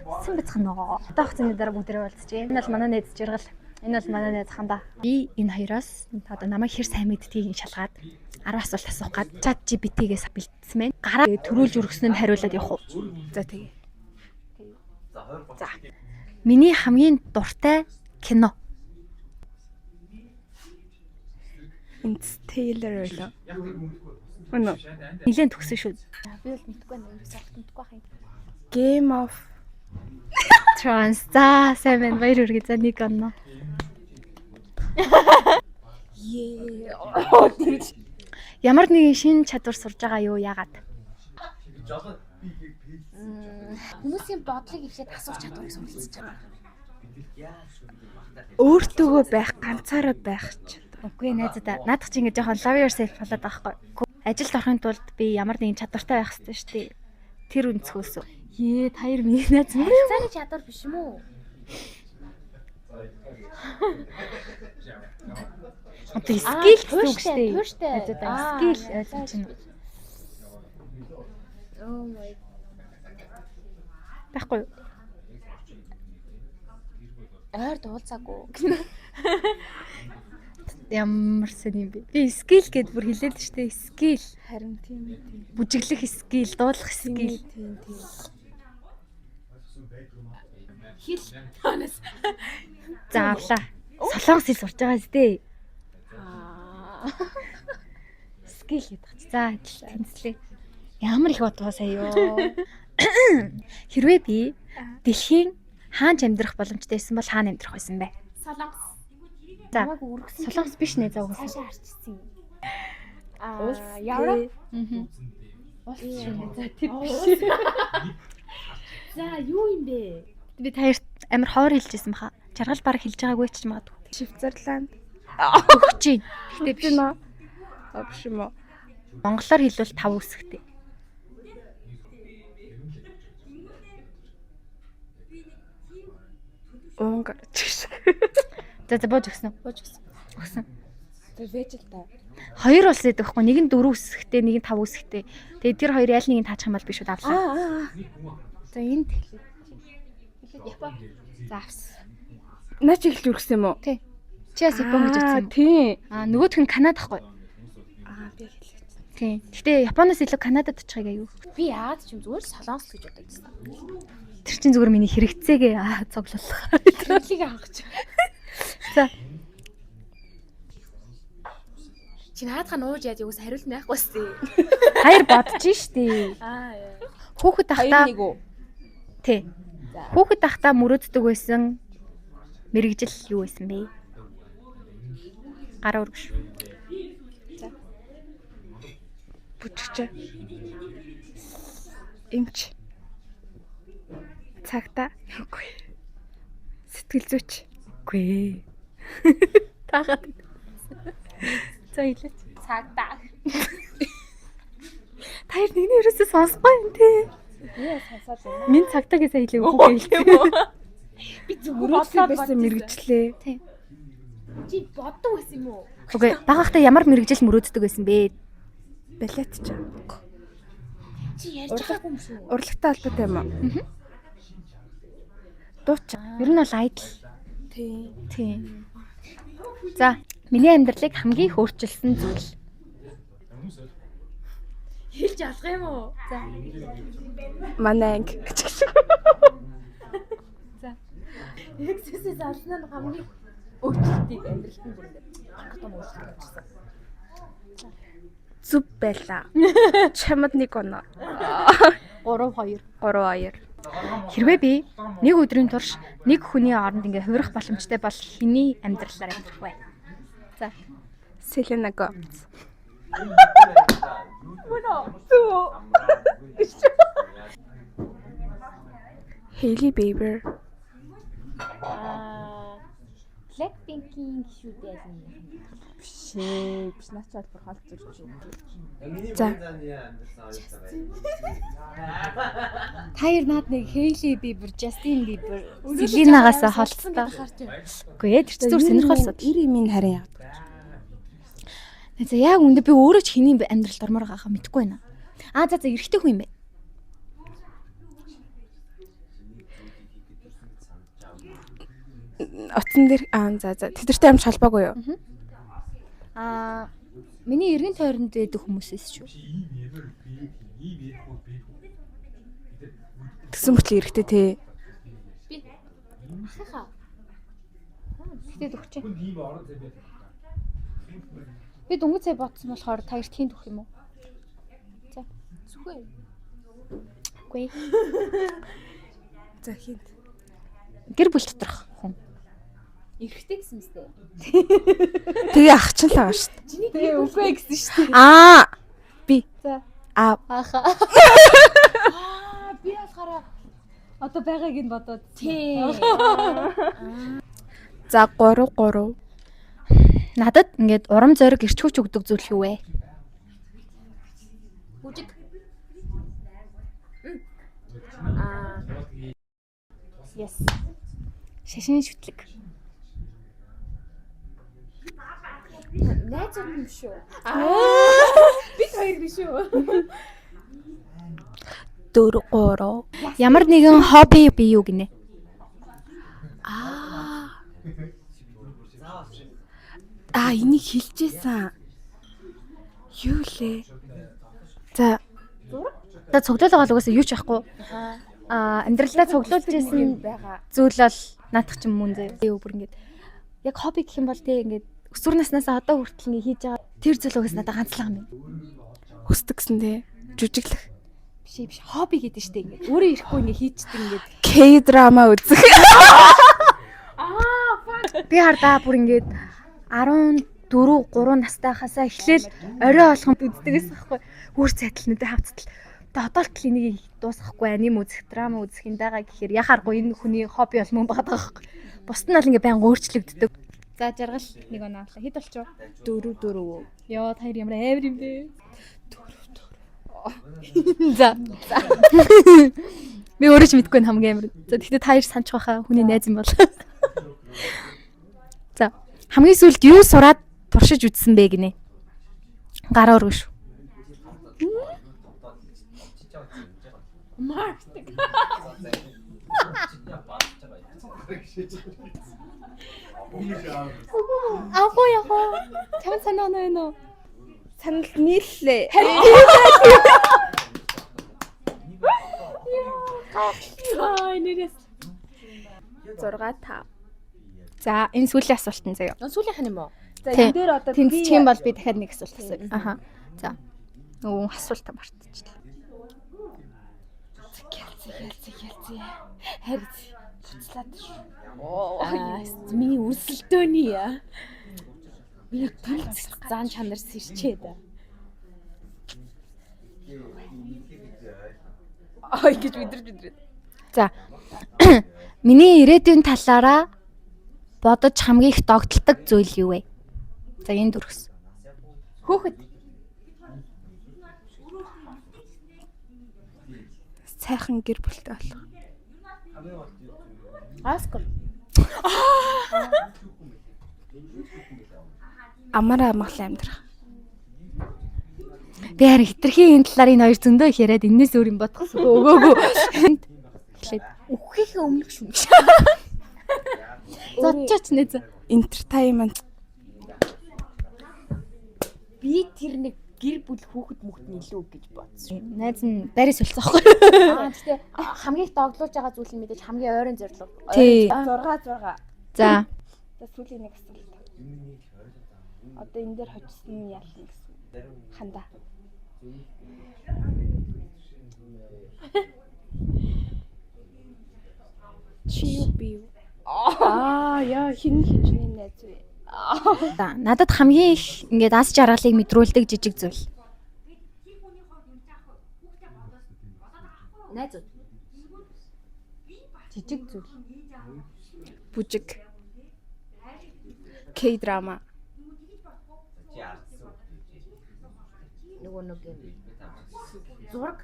Сайн байцгаана уу? Одоо хугацааны дараа бүгдээрээ уулзчихъя. Энэ бол манай найз Жиргал. Энэ бол манай найз Хандаа. Би энэ хоёроос одоо намайг хэр сайн мэддгийг шалгаад 10 асуулт асуух гад Chat GPT-гээс бэлдсэн байна. Гараа төрүүлж өргөсөн нь хариулаад явах уу? За тэгээ. За. Миний хамгийн дуртай кино. Энц Тейлор байлаа. Үнэ. Нилээн төгсөн шүү. Би бол мэдгүй байна. Ерөөсөө мэдгүй байх юм. Game of Trans. За, сайн байна. Баяр хүргэе. За нэг онно. Ямар нэгэн шинэ чадвар сурж байгаа юу яагаад? Хүмүүсийн бодлыг эхлээд асуух чадварыг суралцж байгаа. өөртөөгөө байх, ганцаараа байх ч. Үгүй найзуудаа. Наадах чи ингэ жоохон love yourself болоод байгаа байхгүй. Ажилд орохын тулд би ямар нэгэн чадвартай байх хэрэгтэй шүү дээ. Тэр өнцгөөс. Ее, та хоёр миний найз мөн. Харилцааны чадвар биш юм уу? Одоо skill гэсэн үг шүү дээ. Тууштай. Найзуудаа skill ойлгож байна. Oh my. Байхгүй юу? Ойр дуулцаагүй. Ямар сони юм бэ? Би skill гэд бүр хэлээд шүү дээ. Skill. Харин тийм ээ. Тийм. Бүжиглэх skill, дуулах skill. Тийм тийм. Хэл таанаас. За авлаа. Солонгос хэл сурж байгаа зү. Аа. Skill гэдэг чи. За тэнцлээ. Ямар их бодгоо сая юу. Хэрвээ би дэлхийн хаанч амьдрах боломжтой байсан бол хаана амьдрах байсан бэ? Солонгос. За. Намайг өргөсөн. Солонгос биш нэ за угаасаа. Цаашаа харчихсан юм. Аа, Улс Европ. Аа. Улс шүү нэ. За тэр биш. За, юу юм бэ? Би та хоёрт амар ховор хэлжсэн баха. Жаргал баг хэлж байгаагүй ч магадгүй. Швейцарланд. Өгч чинь. Гэтэ биш. Тийм үү? А биш юм уу? Монголоор хэлбэл тав үсгтэй. Унгар ч гэсэн. За за бууж өгсөн. Бууж өгсөн. Өгсөн. За вэж л та. Хоёр улс гэдэг байхгүй. Нэг нь дөрөв үсгтэй, нэг нь тав үсгтэй. Тэгээ тэр хоёрын аль нэг нь таачих юм бол би шууд авлаа. Аа. За энд эхлээд. Эхлээд Япон. За авсан. Наа чи эхэлж өргөсөн юм уу? Тий. Чи бас Япон гэж утсан юм. Тийм. Аа нөгөөх нь Канада хгүй. Аа би хэлээч. Тий. Гэтэ Японоос илүү Канадад очихыг аюу. Би яагаад ч юм зүгээр л солонгос гэж боддог гэсэн. Тэр чинь зүгээр миний хэрэгцээгээ цуглуулах. Хэрэглийг авах гэж. За. Чи наадхаа нууж яад юус хариулт нь байхгүй сте. Хоёр бодож штий. Аа яа. Хүүхэд ахтаа 2-1 үү? тий. Хүүхэд ахтаа мөрөөддөг байсан мэрэгжил юу байсан бэ? Гараа өргөш. Бүжигч. Эмч. Цагта. Үгүй. Сэтгэл зүйч. Үгүй ээ. Таагаад. За хэлээч. Цагдаа. Та хоёр нэгний ерөөсөө сонсохгүй юм тий. Би сонсоод байна. Минь цагтаа гэсэн хэлээг үгүй хэлсэн. Би зүгээр Мөрөөдсөн байсан мэрэгчлээ. Чи боддог байсан юм уу? Үгүй багахта ямар мэрэгжил мөрөөддөг байсан бэ? Балет ч. Чи ярьж байгаагүй юм шүү. Урлагтай холбоотой юм уу? Аа. Дууч. Ер нь бол айдл. Тийм. Тийм. За, миний амьдралыг хамгийн их өөрчилсөн зүйл. Хэлж алах юм уу? За. Манай анги. Эксэсээс алснаа нь хамгийн өөрчлөлтийг амьдралд нь бүр ингээд том өөрчлөлт авчирсан. Зүв байла. Чамд нэг оноо. 3 2. 3 2. Хэрвээ би нэг өдрийн турш нэг хүний оронд ингээ хувирах боломжтой бол хэний амьдралаар амьдрах вэ? За. Селена Гомес. Хейли Бибер. Аа Blackpink-ийн гишүүдээ аль нэг юм? Биш ээ. Биш наач бол бүр хол зурж юм. За. Та хоёр наад нэг Хейли Бибер, Justin Bieber, Селенагаас холцтой. Үгүй ээ, тэр чинь зүгээр сонирхол судал. Ир имийн харин яадаг. За яг үндэ би өөрөө ч хэний амьдралд ормоор байгаахаа мэдэхгүй байна. Аа за за эрэгтэй хүн юм бэ? Утсан дээр аа, за за, тэдэртэй амж холбоогүй юу? Аа, миний эргэн тойронд байдаг хүмүүсээс шүү. Тэгсэн мөртлөө эрэхтэй те. Ахыхаа. Тэгтээ дөхч. Би дөнгөж сая бодсон болохоор та хоёрт хийн дөх юм уу? За. Зүхээ. Үгүй. За, хинт. Гэр бүл доторх хүн. Эрэгтэй гэсэн мэт. Тэгээ ах чинь л байгаа шүү дээ. Чиний гэр бүл үгүй гэсэн шүү дээ. Аа, би. За. Аа. Аха. Аа, би болохоор Одоо байгааг нь бодоод. тий. За, 3 3. Надад ингээд урам зориг, эрч хүч өгдөг зүйл юу вэ? Бүжиг. Аа. Yes. Шашин шүтлэг. Найзууд юм шүү. Бид хоёр биш үү? 4 3. Ямар нэгэн хобби би юу гинэ? Аа. Аа, энийг хэлжсэн. Юу лээ? За. За, цуглуул байгаа л угаасаа юу ч яахгүй. Аа, амьдралдаа цуглуулж исэн байгаа. зүйл бол наадах ч юм мөн заяа. Юу бүр ингээд яг хобби гэх юм бол те, ингээд өсвөр наснаас одоо хүртэл ингээд хийж байгаа тэр зүйл угаас надад ганцлага юм. Хүсдэг гэсэн те. Жүжиглэх. Биш ээ, биш, хобби гэдэг штэ, ингээд өөрөө ирэхгүй ингээд хийчдэг ингээд. К-драма үзэх. Би хардаа бүр ингээд 14 3 настай хасаа эхлээл орой болгон үздэг гэсэн байхгүй. Үр цайтал нүдэ хавцтал. Тэгээ одоо л энийг дуусгахгүй, аним үзэх, драма үзэх юм байгаа гэхээр яхааргүй энэ хүний хобби бол мөн байгаа байхгүй. Бусд нь бол ингээ баян өөрчлөгддөг. За, жаргал нэг оноо авлаа. Хэд болчих вэ? 4 4. Йоо, та хоёр ямар амар юм бэ? 4 4. За. Би өөрөө ч мэдгүй нь хамгийн амар. За, тэгтээ та хоёр санчих байхаа, хүний найз юм бол. За, хамгийн сүүлд юу сураад туршиж үзсэн бэ гинэ? Гараа өргөн шүү. Маркетинг. Агуу ягуу. Чамд санаа оноо байна уу? Санал нийллээ. Аа, нэрээс. 6 5. За, энэ сүүлийн асуулт нь заяа. Сүүлийнх нь юм уу? За, Тий. энэ дээр одоо Тэнцчих юм бол би дахиад нэг асуулт асууя. Аха. За. Нөгөө асуултаа мартчихлаа. Ялцээ, ялцээ, ялцээ. Харин буцлаад шүү. Аа, миний өрсөлдөөний яа. Миний гүнц зан чанар сэрчээд. Аа, ингэж мэдэрч мэдрээд. За. Миний ирээдүйн талаараа бодож хамгийн их догдолдог зүйл юу вэ? За, энэ дөрвс. Хөөхөд. Сайхан гэр бүлтэй болох. Оскар. Амар амгалан амьдрах. Би харин хитрхи энэ талаар энэ хоёр зөндөө их яриад энэс өөр юм бодох өгөөгүй. Эхлээд Үххийнхээ өмнөх шүн. зодчооч нэ зэ. Entertainment. Би тэр нэг гэр бүл хүүхэд мөхд нь илүү гэж бодсон. Найз нь байраа солилцсон байхгүй. Аа, гэтээ хамгийн их догдлуулж байгаа зүйл нь мэдээж хамгийн ойрын зорилго. Тий. 6 6. За. За, сүүлийн нэг асуулт. Одоо энэ дээр хожсон нь ялна гэсэн. Хандаа. Чи юу, би юу? Аа, яа, хин хинжний найз вэ? За, надад хамгийн их ингээд аз жаргалыг мэдрүүлдэг жижиг зүйл. Найзууд. Жижиг зүйл. Бүжиг. К-драма. Нөгөө нэг юм. Зураг.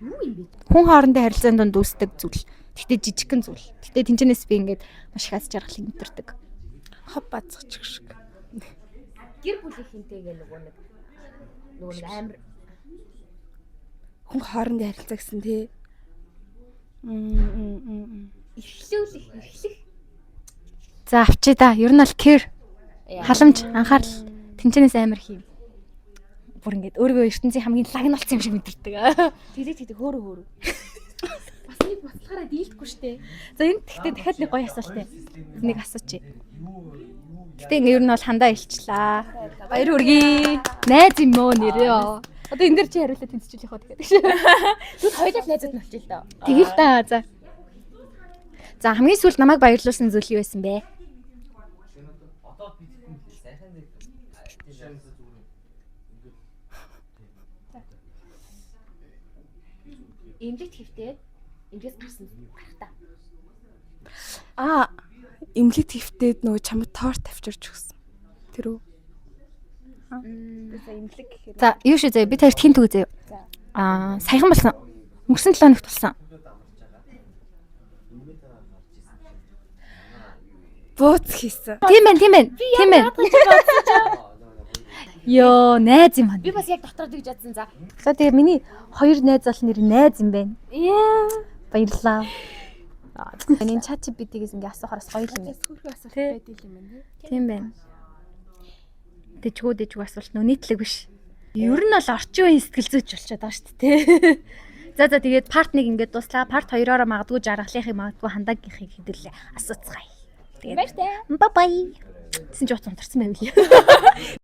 Юу юм бэ? Хүн хоорондын харилцаан донд үүсдэг зүйл. Гэхдээ жижигхэн зүйл. Гэхдээ тэнцэнээс би ингээд маш их аз жаргалыг мэдэрдэг. Хоб бацгачих шиг. Гэр бүлийн хинтэйгээ нөгөө нэг амар Хүн хоорондын харилцаа гэсэн тий. Мм. Эрхлүүлэх, эрхлэх. За авчи да. Ер нь бол care, халамж, анхаарал тэнчэнээс амар хийм. Бүр ингээд өөрийгөө ертөнцийн хамгийн лаг нь болсон юм шиг мэдэрдэг. Тэгдэг тэгдэг хөөрө хөөрө. Бас нэг буцлагаараа дийлдэхгүй штэ. За энэ тэгтээ дахиад нэг гоё асуулт юм. Нэг асуучих. Гэтэ ингээ ер нь бол хандаа илчлээ. Баяр хүргэе. Найз юм өө нэрээ. Одоо энэ дэр чи хариулаад тэнцчихлэх хөө тэгээд. Тэгвэл хоёулаа л найзууд нь болчих л доо. Тэгэл та за. За хамгийн сүүлд намайг баярлуулсан зүйл юу байсан бэ? Эмнэлэгт хэвтээд эмнэлгээс гарсан гарахтаа. Аа, эмнэлэгт хэвтээд нөгөө чамд торт авчирч өгсөн. Тэр үү? Би эмнэлэг гэхээр За юу шүү заяа би тарт хин түг заяа. Аа саяхан болсон. Өнгөрсөн 7 хоногт болсон. бууц хийсэн. Тийм байна, тийм байна. Тийм байна. Йоо, найз юм Би хань. бас яг дотроо тэгж ядсан за. За тэгээ миний хоёр найз бол нэр найз юм байна. Яа. Баярлалаа. Энэ ChatGPT-гээс ингээ асуухараас гоё юм байна. Сүүрхэн асуулт байдаг юм байна. Тийм байна. Дэжгүү дэжгүү асуулт нөө нийтлэг биш. Ер нь бол орчин үеийн сэтгэл зүйч болчиход байгаа шүү дээ. За за тэгээд part 1 ингээд дуслаа. Part 2-ороо магадгүй жаргалынхыг магадгүй хандаагийнхыг хэдүүлээ асууцгаая. Тэгээд Баяртай. бай бай. Тэсэн ч уц унтарсан байв лээ.